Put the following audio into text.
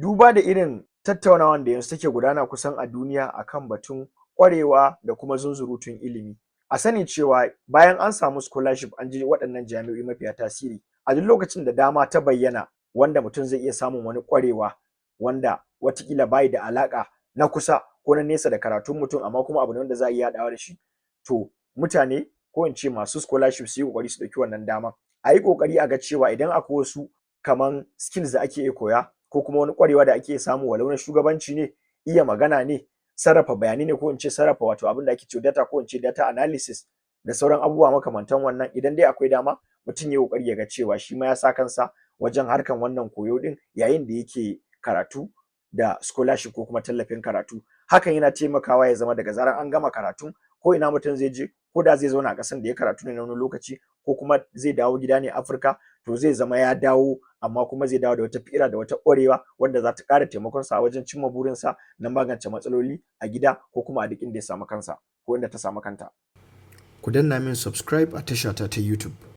Duba da irin tattaunawan da yanzu take gudana kusan a duniya akan batun ƙwarewa da kuma zunzurutun ilimi, a sani cewa bayan an samu scholarship an je waɗannan jami'o'i mafiya tasiri, a duk lokacin da dama ta bayyana wanda mutum zai iya samun wani ƙwarewa wanda wataƙila bayi da alaƙa na kusa ko na nesa da karatun mutum, amma kuma abu ne wanda za a iya haɗawa da shi, to mutane, ko in ce masu scholarship, su yi ƙoƙari su ɗauki wannan dama. A yi ƙoƙari a ga cewa idan akwai wasu kaman skills da ake iya koya ko kuma wani ƙwarewa da ake samu, walau na shugabanci ne, iya magana ne, sarrafa bayanai ne, ko in ce sarrafa wato abin da ake cewa data, ko in ce data analysis, da sauran abubuwa makamantan wannan, idan dai akwai dama, mutum ya yi ƙoƙari ya ga cewa shi ma ya sa kansa wajen harkan wannan koyo ɗin yayin da yake karatu da scholarship ko kuma tallafin karatu. Hakan yana taimakawa ya zama daga zarar an gama karatu, ko ina mutum zai je, ko da zai zauna a ƙasan da ya karatu ne na wani lokaci, ko kuma zai dawo gida ne Afirka, to zai zama ya dawo, amma kuma zai dawo da wata fira da wata ƙwarewa wanda za ta ƙara taimakon sa a wajen cimma burinsa na magance matsaloli a gida ko kuma a duk inda ya samu kansa ko inda ta samu kanta. Ku danna min subscribe a tashata ta YouTube.